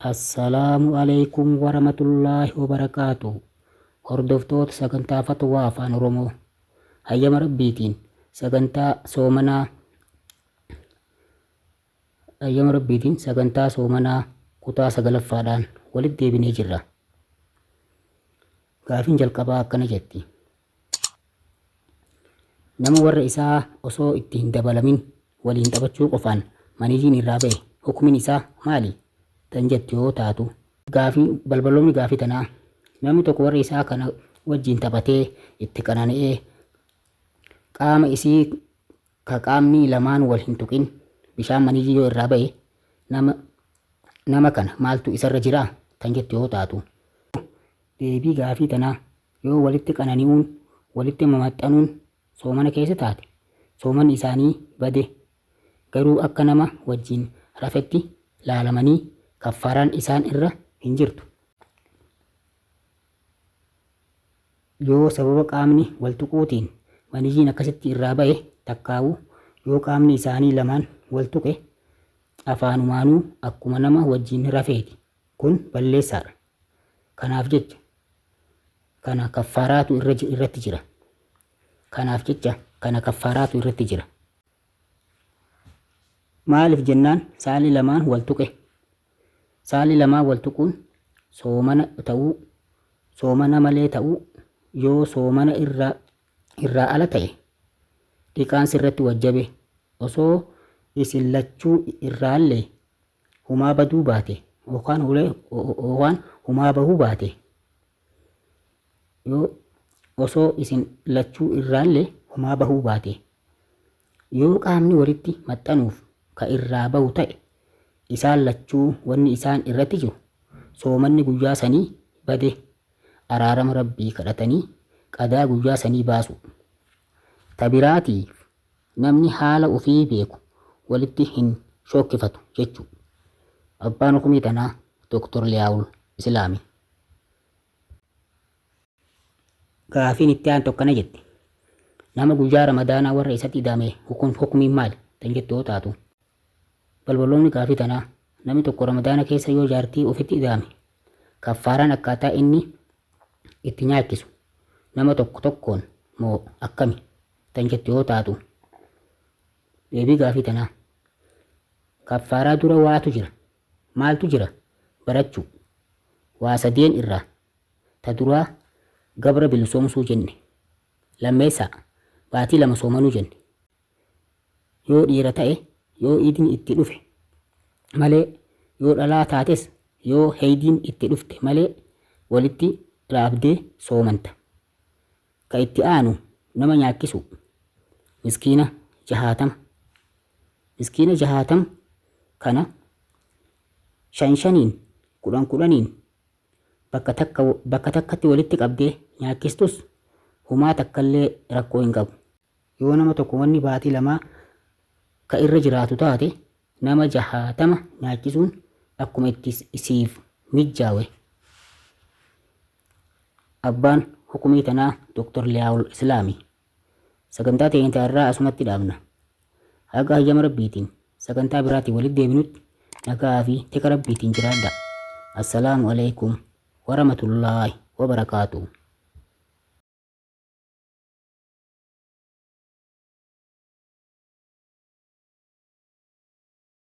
Assalaamu Aleeykum Warahmatullaahi Wabarakaatuh. Hordoftoota sagantaa Fatwaa Afaan Oromoo, hayyama Rabbiitiin sagantaa soomanaa hayyama Rabbiitiin sagantaa soomanaa kutaa sagalaffaadhaan walitti deebinee jirra. Gaafiin jalqabaa akkana jetti. Nama warra isaa osoo itti hin dabalamin waliin taphachuu qofaan maniyyiin irraa ba'e hukmiin isaa maali? Tan jettu yoo taatu. Gaafii, Balballoomni gaafii tanaa, namni tokko warra isaa kana wajjiin taphatee itti qanani'ee qaama isii ka qaamni lamaan wal hin tuqin bishaan maniyyii yoo irraa ba'e nama nama kana maaltu isarra jira? Tan jettu yoo taatu. Deebii gaafii tanaa, Yoo walitti qanani'uun, walitti mamaxxanuun soomana keessa taate, soomanni isaanii bade. Garuu akka nama wajjiin rafetti laalamanii kaffaaraan isaan irra hin jirtu. Yoo sababa qaamni wal tuquutiin maniyyiin akkasitti irraa baye, takkaawuu yoo qaamni isaanii lamaan wal tuqe, afaanumaanuu akkuma nama wajjiin rafeeti. Kun balleessaadha. Kanaaf jecha kana kaffaaraatu irra irratti jira. Kanaaf jecha kana kaffaaraatu irratti jira. Maaliif jennaan saalli lamaan wal tuqe. Saalli lamaan wal tuquun soomana ta'uu, soomana malee ta'uu, yoo soomana irraa irraa ala ta'e dhiqaan sirratti wajjabe osoo isin lachuu irraallee humaa baduu baate yookaan hulee yookaan humaa bahuu baate yoo osoo isin lachuu irraallee humaa bahuu baate yoo qaamni walitti maxxanuuf ka irraa bahu ta'e isaan lachuu wanni isaan irratti jiru soomanni guyyaa sanii bade araarama Rabbii kadhatanii qadaa guyyaa sanii baasu. Ta biraatiif Namni haala ufii beeku walitti hin shookkifatu jechu. Abbaan hukumii tanaa Dr. Liyaawul Islaami. Gaafiin itti aantu akkana jetti. Nama guyyaa Ramadaanaa warra isatti ida'ame hukumiin maali? Tan jettu yoo taatu. Balballoomni gaafii tanaa, namni tokko Ramadaana keessa yoo jaartii ufitti ida'ame, kaffaaraan akkaataa inni itti nyaachisu nama tokko tokkoon moo akkami? Tan jettu yoo taatu, deebii gaafii tanaa, kaffaaraa dura waatu jira. Maaltu jira? Barachuu. Waa sadeen irraa ta duraa gabra bilisoomsuu jenne. Lammeessaa, baatii lama soomanuu jenne. Yoo dhiira ta'e yoo iidni itti dhufe malee, yoo dhalaa taates yoo heydiin itti dhufte malee walitti dhaabdee soomanta. Ka itti aanu nama nyaachisuu. Miskiina jahaatama. Miskiina jahaatam kana shan shaniin, kudhan kudhaniin bakka takka bakka takkatti walitti qabdee nyaachistus humaa takkallee rakkoo hin qabu. Yoo nama tokko wanni baatii lamaa ka irra jiraatu taate nama jahaatama nyaachisuun akkuma itti siif mijjaawe. Abbaan hukumii tanaa Dr. Liyaawul Islaami. Sagantaa teenya ta irraa asumatti dhaabna. Haga hayyama Rabbiitiin sagantaa biraatiin walitti deebinutti nagaa fi tika Rabbiitiin jiraadhaa. Assalaamu aleykum waramatullaahi wabarakaatuh.